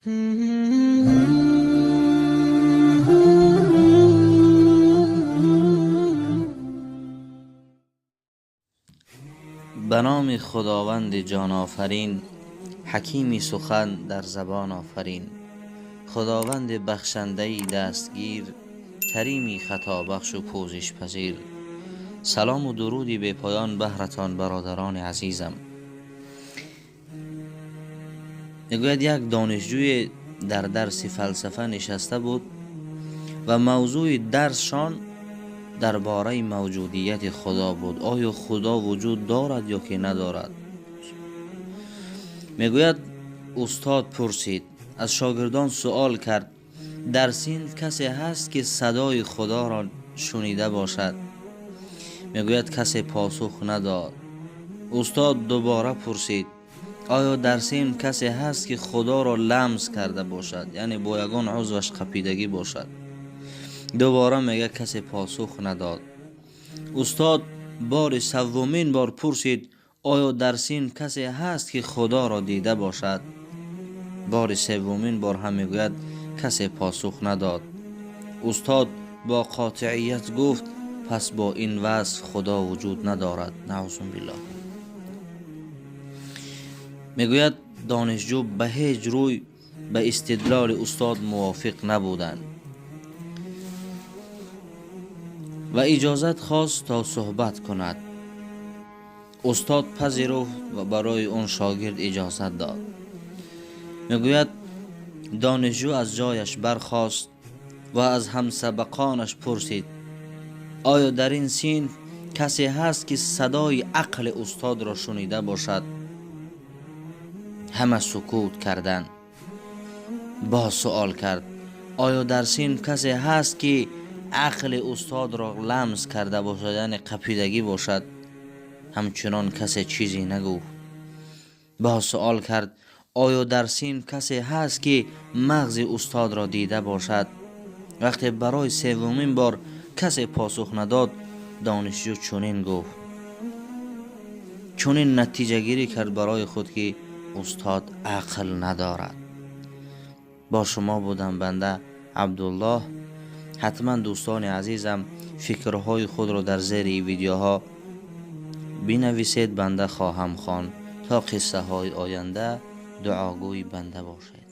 Ба номи Худованди ҷонофарин, ҳакими сухан дар забон офарин, Худованди бахшандаи дастгир, карими хатобахшу пӯзишпазир. Салому дуруди бепоён баҳратон, бародарони азизам. Мегӯяд, як донишҷӯе дар дарси фалсафа нишаста буд ва мавзӯи дарсшон дар бораи мавҷудияти Худо буд. Оё Худо вуҷуд дорад ё ки надорад? Мегӯяд, устод пурсид, аз шогирдон суол кард: дар синф касе ҳаст, ки садои Худоро шунида бошад? Мегӯяд, касе посух надод. Устод дубора пурсид: оё дар синф касе ҳаст, ки Худоро ламс карда бошад, яъне бо ягон узваш қапидагӣ бошад? Дубора, мега, касе посух надод. Устод бори севумин бор пурсид: оё дар синф касе ҳаст, ки Худоро дида бошад? Бори севумин бор ҳам, мегӯяд, касе посух надод. Устод бо қотиият гуфт: пас бо ин васф Худо вуҷуд надорад, наъузу биллоҳ. Мегӯяд, донишҷӯ ба ҳеҷ рӯй ба истидлоли устод мувофиқ набуданд ва иҷозат хост то суҳбат кунад. Устод пазируфт ва барои он шогирд иҷозат дод. Мегӯяд, донишҷӯ аз ҷояш бархост ва аз ҳамсабақонаш пурсид: оё дар ин синф касе ҳаст, ки садои ақли устодро шунида бошад? Ҳама сукут карданд. Боз суол кард: оё дар синф касе ҳаст, ки ақли устодро ламс карда бошад, яъне қапидагӣ бошад? Ҳамчунон касе чизе нагуфт. Боз суол кард: оё дар синф касе ҳаст, ки мағзи устодро дида бошад? Вақте барои севумин бор касе посух надод, донишҷӯ чунин гуфт, чунин натиҷагирӣ кард барои худ, ки устод ақл надорад. Бо шумо будам банда Абдуллоҳ. Ҳатман, дӯстони азизам, фикрҳои худро дар зери видеоҳо бинависед, банда хоҳам хонд. То қиссаҳои оянда дуогӯи банда бошед.